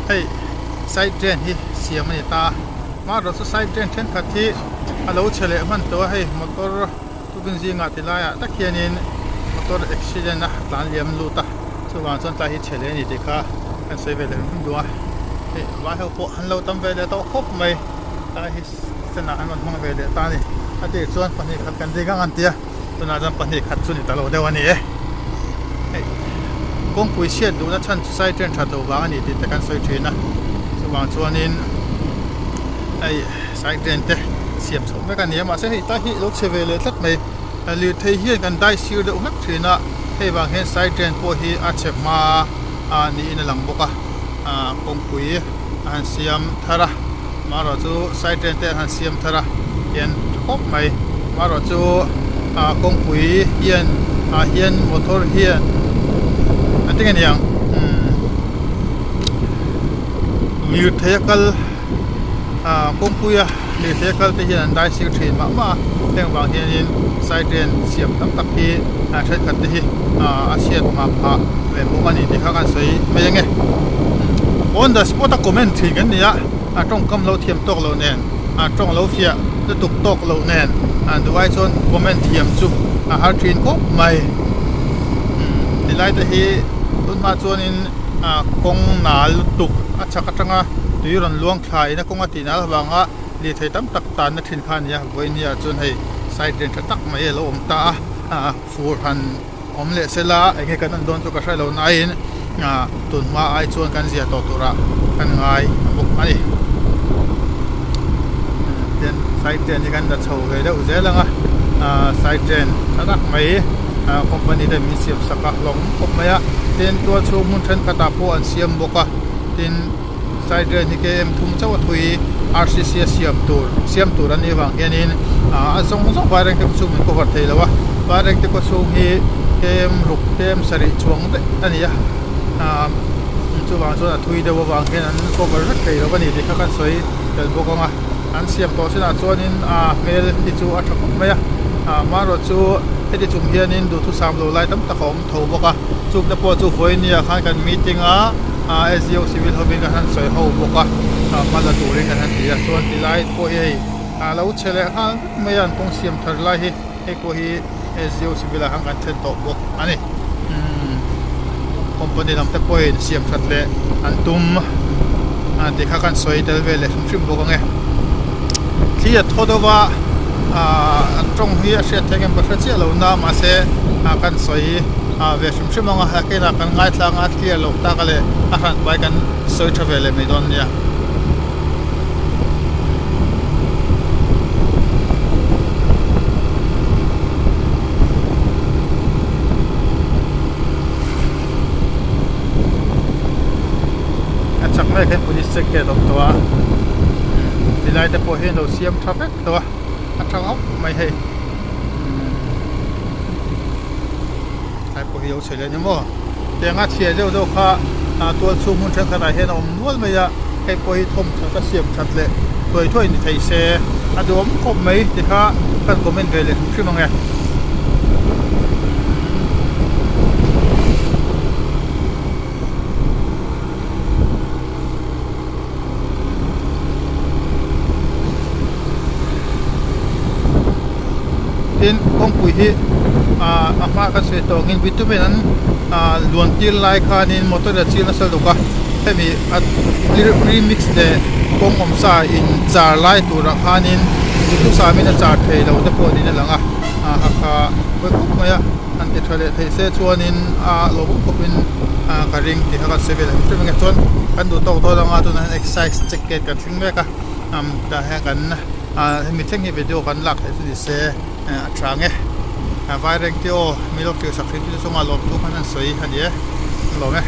hei side drain hi siam a ni ta a amaherawh chu side drain thenkhat hi a lo chhe leh hman tawh a hei motor tukin zingah ti laiah tak hianin motor accident a tlan liam lut a chuvang chuan tlai hi chhe leh a ni tih kha kan sawi ve leh hrim hrim duh a hei vai ho pawh an lo tam ve leh tawh khawp mai tlai hi senah an rawn hmang ve leh ta a ni a tir chuan pahnih khat kan dik ang an ti a tunah chuan pahnih khat chu ni ta lo deuh a ni e hei kawngpui chhiat duhna chhan chu side train that loh vang a ni tih te kan sawi thin a chuvang chuanin hei side train te siam chhoh vek a ni a mahse hei tlai hi alo chhe ve leh tlat mai lirthei hian kan dai sir deuh hlek thin a hei vang hian side train pawh hi a chhe hma a niin a lang bawk a ah kawngpui a han siam thar a. Marawh chu side train te an han siam thar a hian tha khawp mai marawh chu ah kawngpui hian ah hian motor hian a tinge niang umm lirthei a kal ah kawngpui a lirthei a kal te hian an dai sir thin mah mah a heng vang hianin side train siam tam tak hi ah thenkhat te hi ah a chhiat hma phah ve bawk a ni tih kha kan sawi mai ange on the spot a comment thin kan ni a a tawngkam lo thiam tawk loh nen a tawng lo fiah lutuk tawk loh nen a duh ai chuan comment thiam chu a har thin khawp mai umm tilai te hi tunhma chuanin ah kawng nal lutuk a chhak atanga tui rawn luang thla in a kawng a tih nal avanga lirthei tam tak tanna thin kha a ni a vawinia chuan hei side drain tha tak mai a lo awm ta a ah fur han awm leh sela enge kan en dawn chu ka hre lo nain ah tun hma ai chuan kan zia tawh turah kan ngai a bawk a ni tin side drain hi kan la chho ve deuh zel ang a ah side drain tha tak mai ah company te min siam sak a hlawm khawp mai a tin tual chhung hmun thenkhatah pawh an siam bawk a tin. Side drain hi km thum chauh a thui rcc a siam tur siam tur an nih avang hianin ah a zawng zawng vairengte khaw chhung min cover thei lo a vairengte khaw chhung hi km ruk km sarih chuang daih a ni a ah chuvang chuan a thui deuh avang hian an cover vek thei lo a ni tih kha kan sawi tel bawk ang a an siam tawh chinah chuanin ah hmel hi chu a tha khawp mai a ah amaherawh chu heti chung hianin duhthusam lo lai tam tak a awm tho bawk a chukna pawh chu vawinia khan kan meeting a. Ah SDO civil hovin kan han sawi ho bawk a ah hma la turin kan han ti a chuan ti lai pawh hi hei ah lo chhe leh nghal vek mai a an kawng siam thar lai hi hei pawh hi SDO civil ah khan kan then tawh bawk a ni umm company lam te pawhin siam that leh an tum ah tih kha kan sawi tel ve leh hrim hrim bawk ang e thli a thaw deuh a ah an tawng hi a hriat theih ang em ka hre chiah lo na mahse ah kan sawi ah ve hrim hrim ang a nakinah kan ngaithla ang a clear loh tak a leh a hran pai kan sawi tha ve leh mai dawn nia. A chak mek hian police check gate a awm tawh a tilai te pawh hi an lo siam tha vek tawh a a tha khawp mai hei. Tlai pawh hi a lo chhe leh a ni maw tianga chhia deuh deuh kha ah tual chhung hmun thenkhat ah hian a awm nual mai a hei pawh hi thawmthat a siam that leh thuai thuai ni thei se a duhawm khawp mai ti kha kan comment ve leh hrim hrim ang e. Tin kawngpui hi ah a hma kan sawi tawh angin bitumen an ah luan tir lai khanin motor in a chil nasa lutuk a hemi a premix leh kawng awm sa in char lai turah khanin duhthusam in a char thei lo te pawh niin a lang a ah hakha hawi khawp mai a han ti tha leh theih se chuanin a lawmawm khawpin ah ka ring tih kha kan sawi vel ang hrim ang e chuan kan duh tawk dawn anga tunah hian exercise check gate kan thleng mek a umm tah hian kan ah hemi thleng hi video kan lak theih chu ni se a tha ang e a vai reng te aw mi lo tirhsak thin te chungah lawmthu khan an sawi a ni e a lawm e.